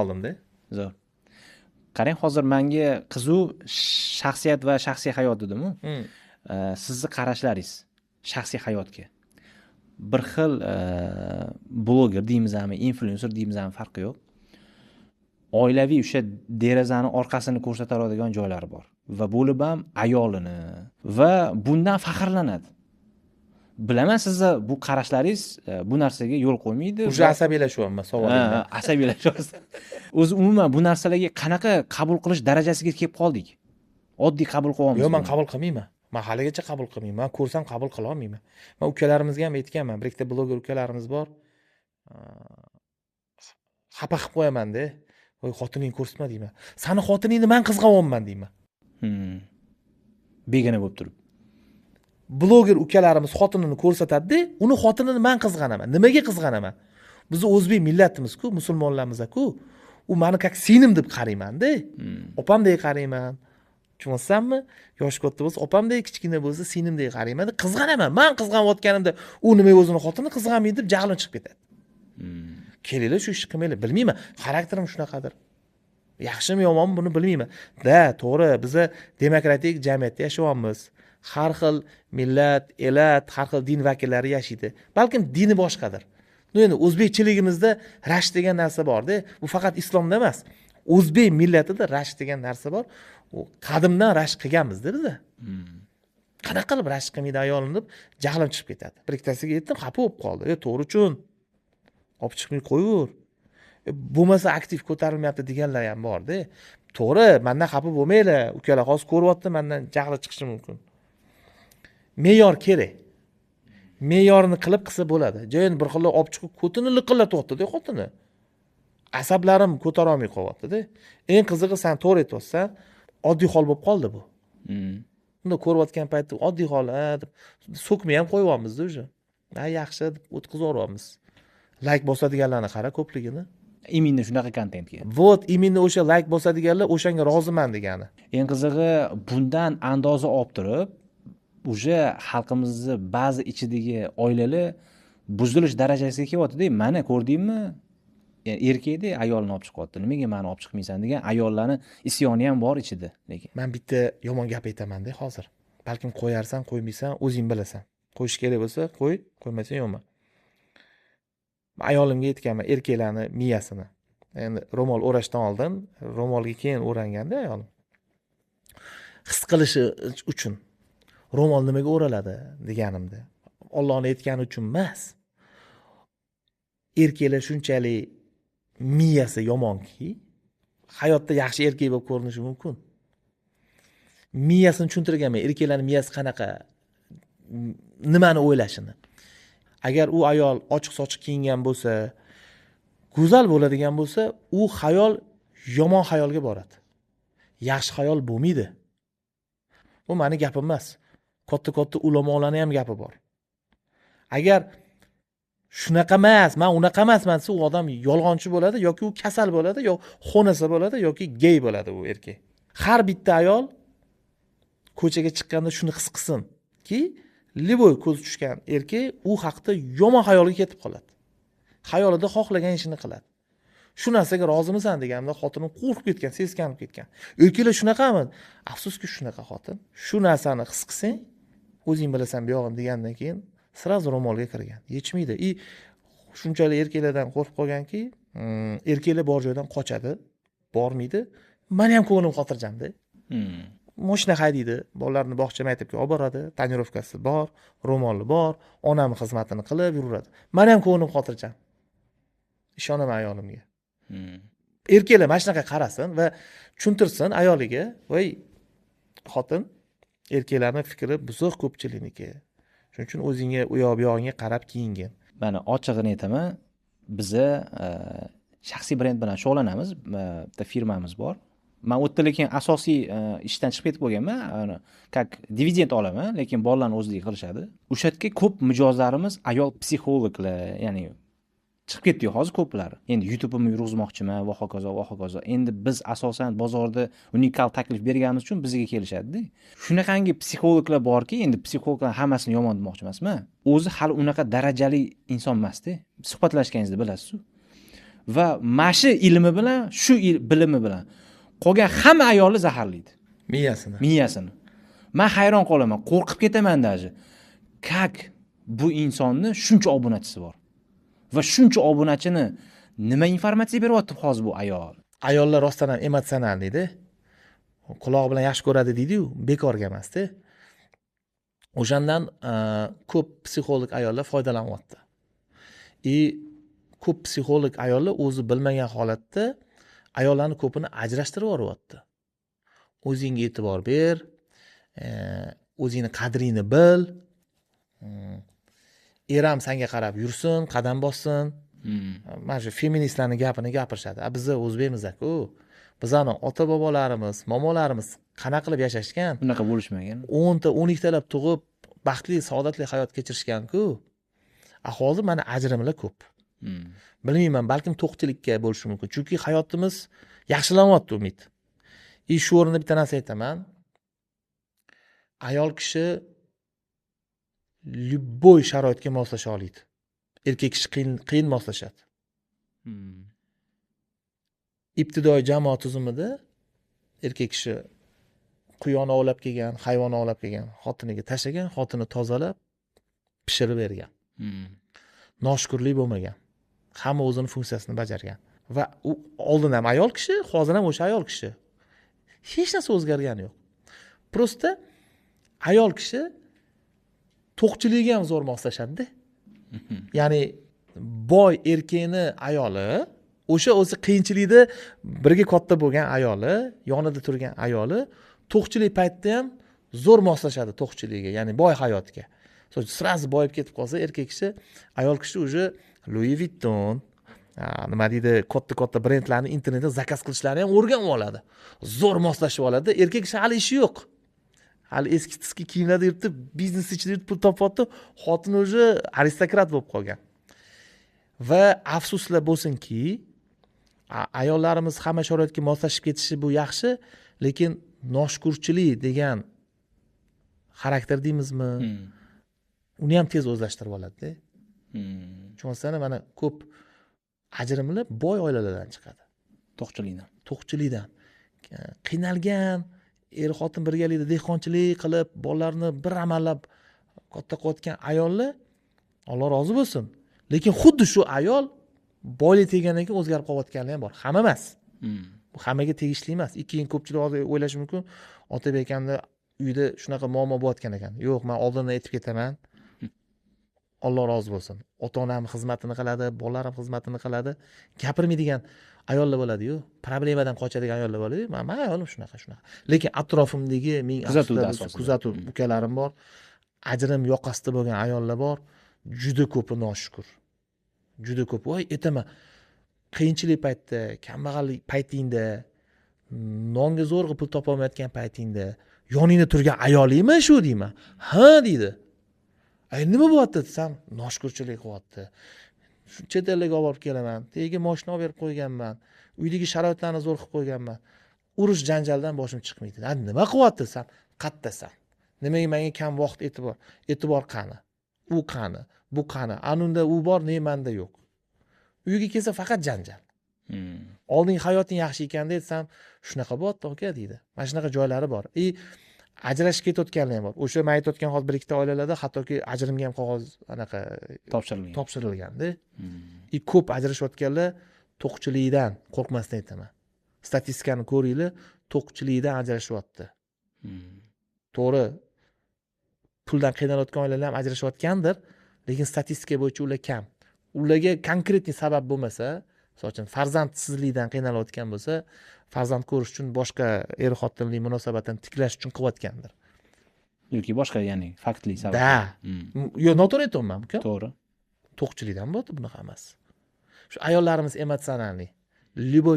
Oldimda. Zo'r. Qarang, hozir menga qiziq shaxsiyat va shaxsiy hayot dedimu. Sizni qarashlaringiz shaxsiy hayotga. Bir xil bloger deymizmi, inflyuenser deymizmi, farqi yo'q. Oilaviy o'sha derazani orqasini ko'rsatadigan joylari bor va bo'lib ham ayolini va bundan faxrlanadi. Bilaman, sizni bu qarashlaringiz bu narsaga yo'l qo'ymaydi. Уже asabiylashyapman savolingdan. Asabiylashyapsiz. O'zi umuman bu narsalarga qanaqa qabul qilish darajasiga kelib qoldik? Oddiy qabul qilyapmiz. Yo'q, men qabul qilmayman. Men haligacha qabul qilmayman. Men ko'rsam qabul qila olmayman. Men ukalarimizga ham aytganman. Bir ikkita bloger ukalarimiz bor. Xafa qilib qo'yaman-da. Voy, xotiningni ko'rsatma deyman. Sani xotiningni men qizg'anyapman deyman. Begona bo'lib turib. Bloger ukalarimiz xotinini ko'rsatadi-da, uni xotinini men qizg'anaman. Nimaga qizg'anaman? Biz o'zbek millatimiz-ku, musulmonlarmiz-ku. U meni как singlim deb qarayman-da. Opamdek qarayman. Tushunsanmi? Yoshi katta bo'lsa opamdek, kichkina bo'lsa singlimdek qarayman. Qizg'anaman. Men qizg'anayotganimda u nimaga o'zini xotinini qizg'anmaydi deb jahlim chiqib ketadi. Kelinglar, shu ishni qilmanglar. Bilmayman, xarakterim shunaqadir. Yaxshimi, yomonmi buni bilmayman. Da, to'g'ri, biza demokratik jamiyatda yashayapmiz. Har xil millat, elat, har xil din vakillari yashaydi. Balkim dini boshqadir. No, endi o'zbekchiligimizda rashk degan narsa bor-da. Bu faqat islomda emas. O'zbek millatida rashk degan narsa bor. U qadimdan rashk qilganmiz-da biz. Qanaqa qilib rashk qilmaydi ayolini deb jahlim chiqib ketadi. Bir ikkitasiga aytdim, xafa bo'lib qoldi. To'g'ri uchun olib chiqmay qo'yaver. Bo'lmasa aktiv ko'tarilmayapti deganlar ham bor-da. To'g'ri, mendan xafa bo'lmanglar. Ukalar hozir ko'ryapti, mendan jahli chiqishi mumkin. Me'yor kerak. Me'yorni qilib qilsa bo'ladi. Joyin bir xil olib chiqib ko'tini liqillatyapti-da xotini. Asablarim ko'tara olmay qolyapti-da. Eng qizig'i sen to'g'ri aytyapsan, oddiy hol bo'lib qoldi bu. Unda ko'rayotgan paytda oddiy hol, ha deb so'kmay ham qo'yyapmiz-da уже. Ha, yaxshi deb o'tkazib. Like bosadiganlarni qara ko'pligini. Именно shunaqa kontentga. Вот, именно o'sha like bosadiganlar o'shanga roziman degani. Eng qizig'i bundan andoza olib turib, уже xalqimizni ba'zi ichidagi oilalar buzilish darajasiga kelyapti-da. Mana ko'rdingmi? Erkakda ayolni olib chiqyapti. Nimaga meni olib chiqmaysan degan ayollarni isyoni ham bor ichida lekin. Men bitta yomon gap aytaman-da hozir. Balkim qo'yarsan, qo'ymaysan, o'zing bilasan. Qo'yish kerak bo'lsa, qo'y, qo'ymasang yo'qmi. Ayolimga aytganman, erkaklarni miyasini. Endi ro'mol o'rashdan oldin, ro'molga keyin o'ranganda ayolim. His qilishi uchun ro'mol nimaga o'raladi deganimda, Allohning aytgani uchun emas. Erkaklar shunchalik miyasi yomonki, hayotda yaxshi erkak bo'lib ko'rinishi mumkin. Miyasini tushuntirganman, erkaklarning miyasi qanaqa, nimani o'ylashini. Agar u ayol ochiq-sochiq kiyingan bo'lsa, go'zal bo'ladigan bo'lsa, u xayol yomon xayolga boradi. Yaxshi xayol bo'lmaydi. Bu meni gapim emas. Katta-katta ulamolarning ham gapi bor. Agar shunaqa emas, men unaqa emasman desa, u odam yolg'onchi bo'ladi yoki u kasal bo'ladi, yo xonasa bo'ladi yoki gey bo'ladi u erkak. Har bitta ayol ko'chaga chiqqanda shuni his qilsinki, liboy ko'z tushgan erkak u haqda yomon xayolga ketib qoladi. Xayolida xohlagan ishini qiladi. Shu narsaga rozimisan deganimda xotinim qo'rqib ketgan, seskanib ketgan. Erkaklar shunaqami? Afsuski shunaqa xotin. Shu narsani his qilsang, o'zing bilasan buyog'ini degandan keyin sразу ro'molga kirgan. Yechmaydi. I shunchalik erkaklardan qo'rqib qolganki, erkaklar bor joydan qochadi, bormaydi. Meni ham ko'nglim xotirjamda. Moshina haydaydi, bolalarni bog'cha maktabga olib boradi, tonirovkasi bor, ro'moli bor, onam xizmatini qilib yuraveradi. Meni ham ko'nglim xotirjam. Ishonaman ayolimga. Erkaklar mana shunaqa qarasin va tushuntirsin ayoliga, voy xotin, erkaklarning fikri buzuq ko'pchilikniki. Shuning uchun o'zingga u yoq bu yog'ingga qarab kiyingin. Mana ochig'ini aytaman, biza shaxsiy brend bilan shug'ullanamiz, bitta firmamiz bor. Men u yerda lekin asosiy ishdan chiqib ketib bo'lganman, как dividend olaman, lekin bolalarni o'zligi qilishadi. O'sha yerga ko'p mijozlarimiz ayol psixologlar, ya'ni chiqib ketdi hozir ko'plari. Endi YouTube'imni yurg'izmoqchiman va hokazo va hokazo. Endi biz asosan bozorda unikal taklif berganimiz uchun bizga kelishadi-da. Shunaqangi psixologlar borki, endi psixologlar hammasini yomon demoqchi emasman. O'zi hali unaqa darajali inson emas-da. Suhbatlashganingizda bilasiz-ku. Va mashi ilmi bilan, shu bilimi bilan qolgan hamma ayolni zaharlaydi. Miyasini. Miyasini. Man hayron qolaman, qo'rqib ketaman даже. Как bu insonni shuncha obunachisi bor va shuncha obunachini nima informatsiya beryapti hozir bu ayol? Ayollar rostdan ham эмоциональный deydi. Qulog'i bilan yaxshi ko'radi deydi-yu, bekorga emasda. O'shandan ko'p psixolog ayollar foydalanyapti. И ko'p psixolog ayollar o'zi bilmagan holatda ayollarni ko'pini ajrashtirib yuboryapti. O'zingga e'tibor ber, o'zingni qadringni bil, eram sanga qarab yursin, qadam bossin. Mana shu feministlarni gapini gapirishadi. A biza o'zbekmiz-ku. Bizani ota bobolarimiz, momolarimiz qanaqa qilib yashashgan? Unaqa bo'lishmagan. 10 ta, 12 talab tug'ib, baxtli, saodatli hayot kechirishgan-ku. A hozir mana ajrimlar ko'p. Bilmayman, balkim to'qchilikka bo'lishi mumkin. Chunki hayotimiz yaxshilanyapti, umid. И shu o'rinda bitta narsa aytaman. Ayol kishi любой sharoitga moslasha oladi. Erkak kishi qiyin moslashadi. Ibtidoiy jamoa tuzumida erkak kishi quyon ovlab kelgan, hayvon ovlab kelgan, xotiniga tashlagan, xotini tozalab pishirib bergan. Noshukurlik bo'lmagan. Hamma o'zini funksiyasini bajargan. Va u oldin ham ayol kishi, hozir ham o'sha ayol kishi. Hech narsa o'zgargani yo'q. Просто ayol kishi to'qchilikka ham zo'r moslashadi-da. Ya'ni boy erkakni ayoli, o'sha o'zi qiyinchilikda birga katta bo'lgan ayoli, yonida turgan ayoli to'qchilik paytida ham zo'r moslashadi to'qchilikka, ya'ni boy hayotga. Сразу boyib ketib qolsa erkak kishi, ayol kishi уже Louis Vuitton, nima deydi, katta-katta brendlarni internetda zakaz qilishlarini ham o'rganib oladi. Zo'r moslashib oladi. Erkak kishi hali ishi yo'q. Hali eski-tuski kiyimlarda yuribdi, biznes ichida yurib pul topyapti, xotin уже aristokrat bo'lib qolgan. Va afsuslar bo'lsinki, ayollarimiz hamma sharoitga moslashib ketishi bu yaxshi, lekin noshukurchilik degan xarakter deymizmi? Uni ham tez o'zlashtirib oladi-da. Tushunasizmi? Mana ko'p ajrimlar boy oilalardan chiqadi. To'qchilikdan. To'qchilikdan. Qiynalgan er xotin birgalikda dehqonchilik qilib, bolalarni bir amallab katta qilayotgan ayollar, Alloh rozi bo'lsin. Lekin xuddi shu ayol boylik tegandan keyin o'zgarib qolayotganlar ham bor. Hamma emas. Bu hammaga tegishli emas. Keyin ko'pchilik hozir o'ylashi mumkin, Otabek akamni uyda shunaqa muammo bo'layotgan ekan. Yo'q, men oldindan aytib ketaman. Alloh rozi bo'lsin. Ota-onam xizmatini qiladi, bolalarim xizmatini qiladi. Gapirmaydigan ayollar bo'ladi-yu, problemadan qochadigan ayollar bo'ladi-yu. Men ayolim shunaqa, shunaqa. Lekin atrofimdagi ming kuzatuv ukalarim bor. Ajrim yoqasida bo'lgan ayollar bor. Juda ko'pi noshukur. Juda ko'p. Voy, aytaman, qiyinchilik paytida, kambag'allik paytingda, nonga zo'rg'a pul topa olmayotgan paytingda yoningda turgan ayolingmi shu deyman. Ha deydi. Ay, nima bo'lyapti desam, noshukurchilik qilyapti. Shu chet elga olib borib kelaman, tagiga mashina olib berib qo'yganman, uydagi sharoitlarni zo'r qilib qo'yganman. Urush janjaldan boshim chiqmaydi. Ha, nima qilyapti desam, qattasan. Nimaga menga kam vaqt e'tibor? E'tibor qani? U qani? Bu qani? Anunda u bor, ne menda yo'q. Uyga kelsa faqat janjal. Oldingi hayoting yaxshi ekan desam, shunaqa bo'lyapti aka deydi. Mana shunaqa joylari bor. И ajrashib ketayotganlar ham bor. O'sha men aytayotgan hozir bir ikkita oilalarda hattoki ajrimga ham qog'oz anaqa topshirilgan. Topshirilganda. И ko'p ajrashayotganlar to'qchilikdan, qo'rqmasdan aytaman. Statistikani ko'ringlar, to'qchilikdan ajrashyapti. To'g'ri, puldan qiynalayotgan oilalar ham ajrashayotgandir, lekin statistika bo'yicha ular kam. Ularga konkretniy sabab bo'lmasa, misol uchun farzandsizlikdan qiynalayotgan bo'lsa, farzand ko'rish uchun boshqa er-xotinlik munosabatini tiklash uchun qilayotgandir. Yoki boshqa, ya'ni faktli sabab. Da. Yo'q, noto'g'ri aytyapman, uka. To'g'ri. To'qchilikdan bo'ldi buni hammasi. Shu ayollarimiz emotsionalniy. Любой